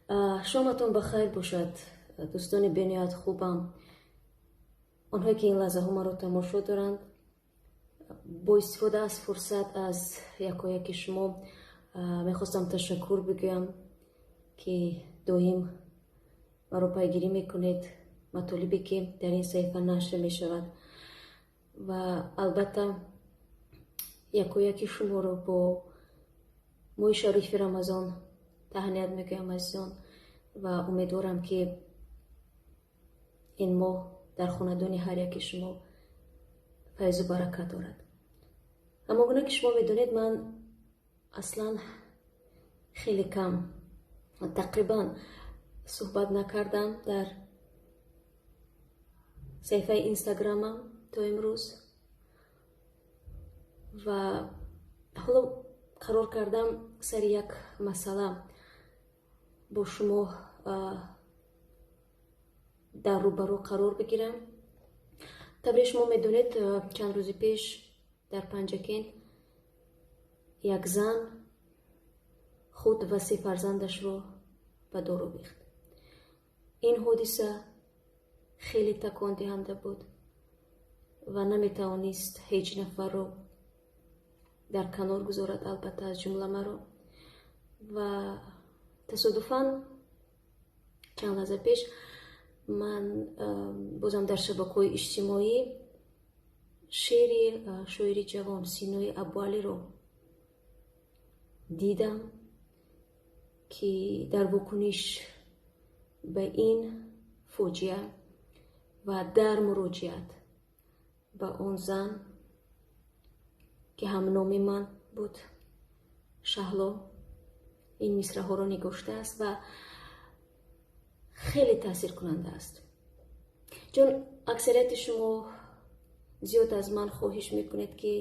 Шоматон ба хайр бошад, дӯстони бениҳоят хубам, онҳое ки ин лаҳзаҳо маро тамошо доранд. Бо истифода аз фурсат аз якояки шумо мехостам ташаккур бигӯям, ки доим маро пайгирӣ мекунед, матолибе ки дар ин саҳифа нашр мешавад, ва албатта якояки шуморо бо моҳи шарифи Рамазон таҳният мегӯям, азизон, ва умедворам, ки ин моҳ дар хонадони ҳар яки шумо файзу баракат дорад. Аммо гуна ки шумо медонед, ман аслан хеле кам, тақрибан суҳбат накардам дар саҳифаи Инстаграмам то имрӯз ва ҳоло қарор кардам сари як масъала бо шумо дар рӯбарӯ қарор бигирам. Тавре шумо медонед, чанд рӯзи пеш дар Панҷакент як зан худ ва се фарзандашро ба дор овехт. Ин ҳодиса хеле такондиҳанда буд ва наметавонист ҳеҷ нафарро дар канор гузорад, албатта аз ҷумла маро. Ва тасодуфан чанд лаҳза пеш ман бозам дар шабакаҳои иҷтимоӣ шеъри шоири ҷавон Синои Абуалиро дидам, ки дар вокуниш ба ин фоҷиа ва дар муроҷиат ба он зан, ки ҳамноми ман буд, Шаҳло, ин мисраҳоро нигоштааст ва хеле таъсиркунанда аст. Чун аксарияти шумо зиёд аз ман хоҳиш мекунед, ки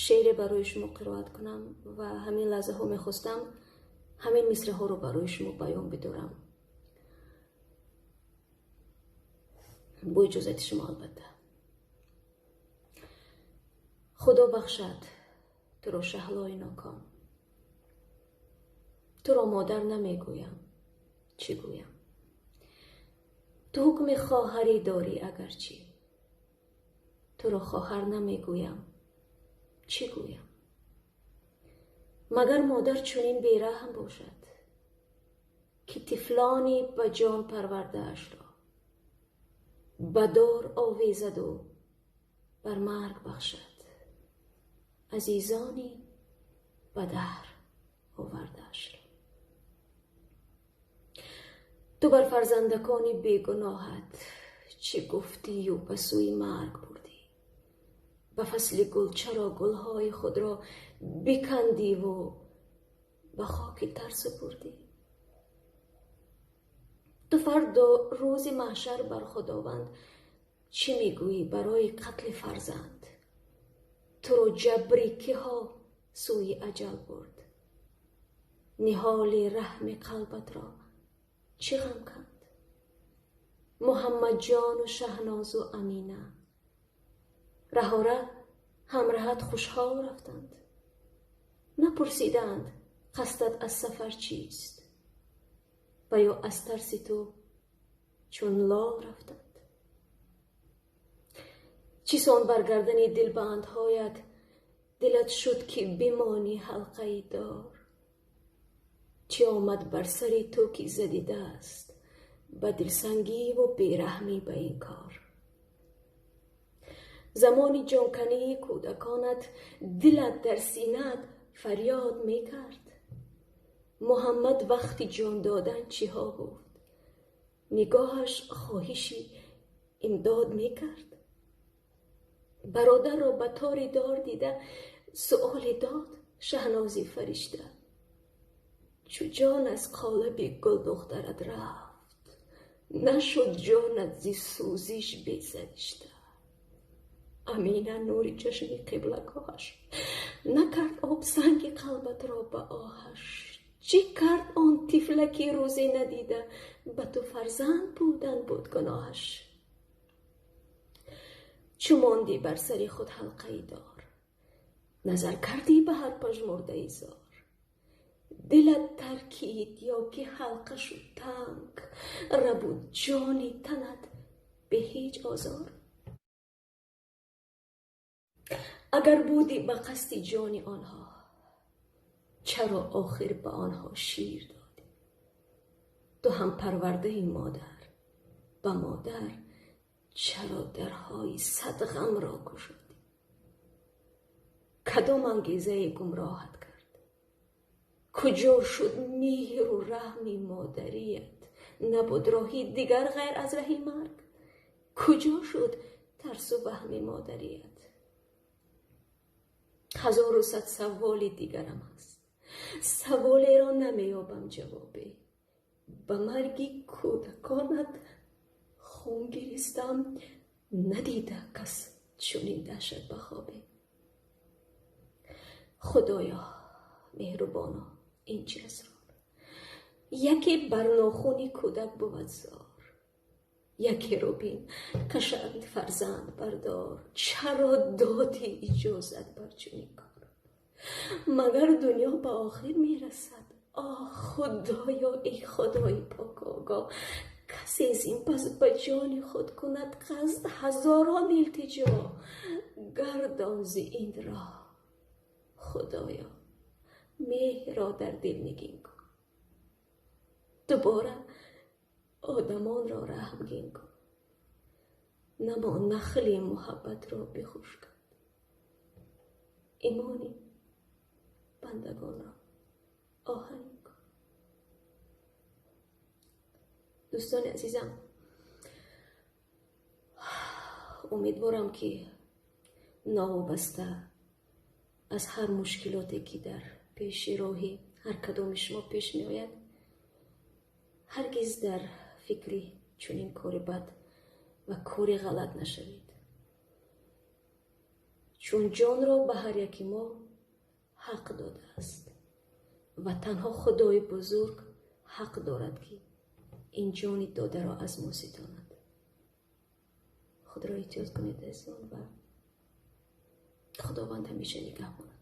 шеъре барои шумо қироат кунам, ва ҳамин лаҳзаҳо мехостам ҳамин мисраҳоро барои шумо баён бидорам. Бо иҷозати шумо, албатта. Худо бахшад туро, Шаҳлои ноком. Туро модар намегӯям, чӣ гӯям? Ту ҳукми хоҳарӣ дорӣ агарчӣ. Туро хоҳар намегӯям, чӣ гӯям? Магар модар чунин бераҳм бошад, ки тифлони ба ҷон парвардаашро ба дор овезаду бар марг бахшад, азизони ба даҳр овардаашро? Ту бар фарзандакони бегуноҳат чӣ гуфтию ба сӯи марг бурдӣ? Ба фасли гул чаро гулҳои худро бикандиву ба хоки тар супурдӣ? Ту фардо рӯзи маҳшар бар Худованд чӣ мегӯӣ барои қатли фарзанд? Туро ҷабри киҳо сӯи аҷал бурд? Ниҳоли раҳми қалбатро чӣ ғам канд? Муҳаммадҷону Шаҳнозу Амина раҳора ҳамраҳат хушҳол рафтанд. Напурсиданд, қасдат аз сафар чист, ва ё аз тарси ту чун лол рафтанд. Чӣ сон бар гардани дилбандҳоят дилат шуд, ки бимонӣ ҳалқаи дор? Чӣ омад бар сари ту, ки задӣ даст ба дилсангиву бераҳмӣ ба ин кор? Замони ҷонкании кӯдаконат дилат дар синаат фарёд мекард. Муҳаммад вақти ҷон додан чиҳо гуфт? Нигоҳаш хоҳиши имдод мекард. Бародарро ба тори дор дида суоле дод Шаҳнози фаришта: чу ҷон аз қолаби гулдухтарат рафт, нашуд ҷонат зи сӯзиш бесаришта? Амина, нури чашми қиблагоҳаш, накард об санги қалбатро ба оҳаш? Чӣ кард он тифлаки рӯзе надида, ба ту фарзанд будан буд гуноҳаш? Чӯ мондӣ бар сари худ ҳалқаи дор, назар кардӣ ба ҳар пажмурдаи зор. Дилат таркид ё ки ҳалқа шуд танг, рабуд ҷони танат бе ҳеҷ озор. Агар будӣ ба қасди ҷони онҳо, чаро охир ба онҳо шир додӣ? Ту ҳам парвардаи модар, ба модар чаро дарҳои сад ғамро кушодӣ? Кадом ангезае гумроҳат кард? Куҷо шуд меҳру раҳми модарият? Набуд роҳи дигар ғайр аз раҳи марг? Куҷо шуд тарсу ваҳми модарият? 1100 саволи дигарам ҳаст, саволеро намеёбам ҷавобе. Ба марги кӯдаконат хун гиристам, надида кас чунин даҳшат ба хобе. Худоё меҳрубоно, ин чи асрор? Яке бар нохуни кӯдак бувад зор, якеро бин кашанд фарзанд бардор. Чаро додӣ иҷозат бар чунин кор? Магар дунё ба охир мерасад? Оҳ Худоё, эй Худои пок огоҳ, касе зин пас ба ҷони худ кунад қасд, ҳазорон илтиҷо гардон зи ин роҳ. Худоё меҳрро дар дил нигин кун, дубора одамонро раҳмгин кун. Намо нахли муҳаббатро бихушкад, имони бандагонро оҳанин кун. Дӯстони азизам, умедворам ки новобаста аз ҳар мушкилоте ки дар пеши роҳи ҳар кадоми шумо пеш меояд, ҳаргиз дар фикри чунин кори бад ва кори ғалат нашавед, чун ҷонро ба ҳар яки мо ҳақ додааст ва танҳо Худои бузург ҳақ дорад ки ин ҷони додаро аз мо ситонад. Худро эҳтиёт кунед азизон ва Худованд ҳамеша нигаҳбонатон.